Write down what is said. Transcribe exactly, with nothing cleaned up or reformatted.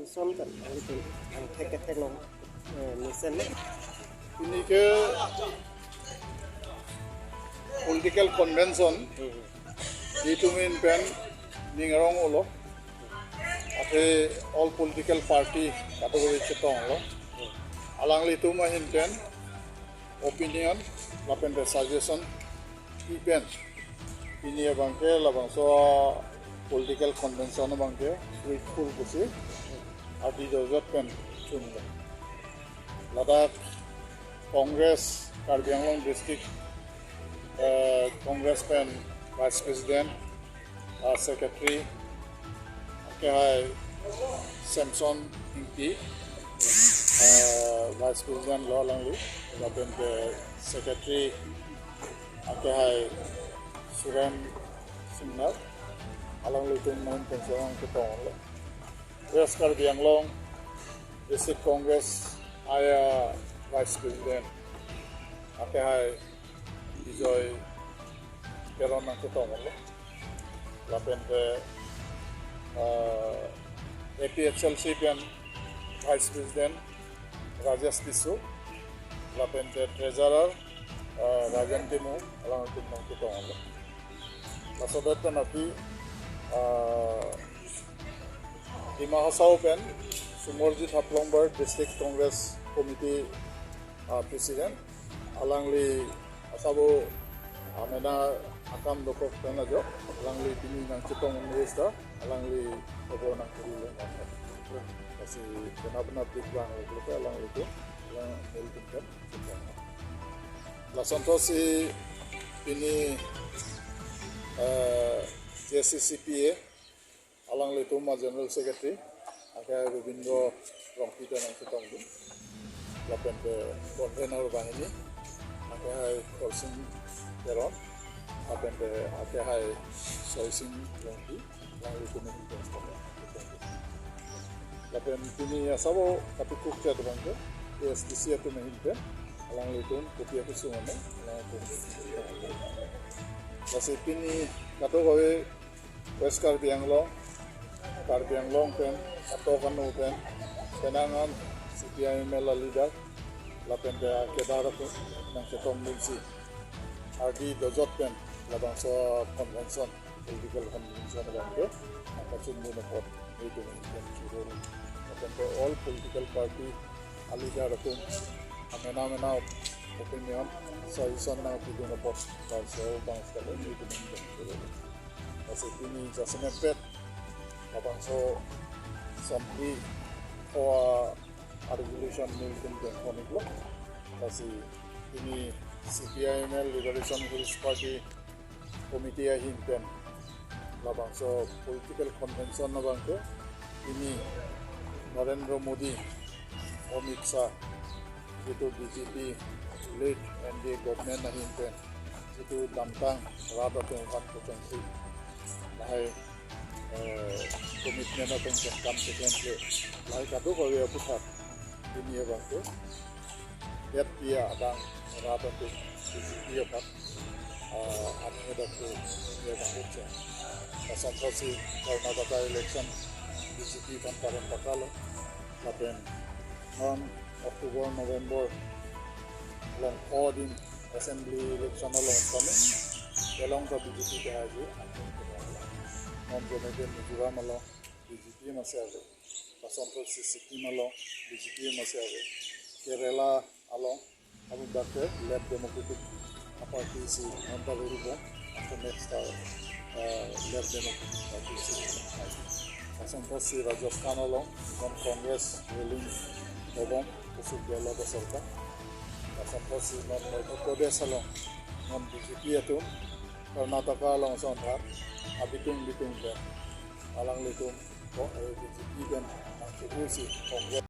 Son kan, alitum angthek kethek long, eh, mesen na. Pini ke political convention, hmm, itum ahin pen ning arong-olo. Athe all political party kategory chetonglo. Alanglitum ahin pen opinion lapen the suggestion pi pen pini abangke labangso political convention abangke fruitful pusi ardi dojot pen chunlo. Ladak Congress Karbi Anglong District, eh, Congress pen Vice President, ah, Secretary, akehai Samson Ingti, ah, Vice President lo alangli, lapen ke Secretary akehai Suren Singnar, alanglitum ahin pen chetonglo. West Karbi Anglong District Congress aya Vice President akehai Bijoy Teron nangchetonglo. Lapen ke, ah, A P H L C pen Vice President Rajesh Tisso, lapen ke Treasurer, ah, Rajan Timung, alanglitum nangchetonglo. Laso det pen aphi, ah, Dima Hasao pen Sumarjit Haflongbar District Congress Committee, ah, President, alangli asabo amena akam dokok pen ajok, alangli pini nangchetong minister, alangli khobor nangkuri le. Lasi penap penap dik bang lo ke alanglitum, alang nelitum pen chetong. Lasonthotsi pini, eh, J C C P A, alanglitum a General Secretary, akehai Gobindo Rongpi ta nangchetongdun. Lapen ke convener banghini, akehai Kolsing Teron, lapen ke akehai Soising Rongpi, alanglitum ahin pen chetongdun. Lapen pini asabo katikuk chet abangke, A S D C atum ahin pen, alanglitum kopi akesung ano, alanglitum. Lasi pini kadokave West Karbi Anglong, Karbi Anglong pen, atok ano pen, penang an C P I M L a leader, lapen ke akedar atum nangchetongdunsi ardi dojot pen labangso convention, political convention abangke nangkachunbun apot nelitum ahin pen churo. Lapen ke all political party a leader atum amena mena opinion, suggestion nangpidun apot, bangso bangso kali nelitum ahin pen churo. Lasi pini jasemet pet labangso assembly ho a-resolution nelitum pen koniklo. Lasi pini C P I M L Liberation Hills Party Committee ahin pen labangso political convention abangke pini Narendra Modi, Amit Shah, jitu B J P led N D A government ahin pen jitu damtang rat atum aphan kechengsi lahai, eh, commitment atum pen kam keklem lahai kadokave aputhak pini abangke det pi adang rat atum B J P aphan, ah, aning adak ke pini abangke cheng. Lasonthotsi Karnataka election B J P aphan parem pakalo. Lapen non October, November along pho adim assembly election along tame, along ta B J P kehaiji. Non jene ke Mizoram along B J P masi ave. Lasonthotsi Sikkim along B J P masi ave. Kerala along abu dak ke Left Democratic Party si non ta virubom, ako next ta, eh, Left Democratic Party si. Lasonthotsi Rajasthan along non Congress ruling dobom, kusuk dialog sorkar. Lasonthotsi non Madhya Pradesh along non B J P atum, Karnataka along asonthot abitung bitung pen alanglitum ko, eh, B J P pen nangkehursi Congress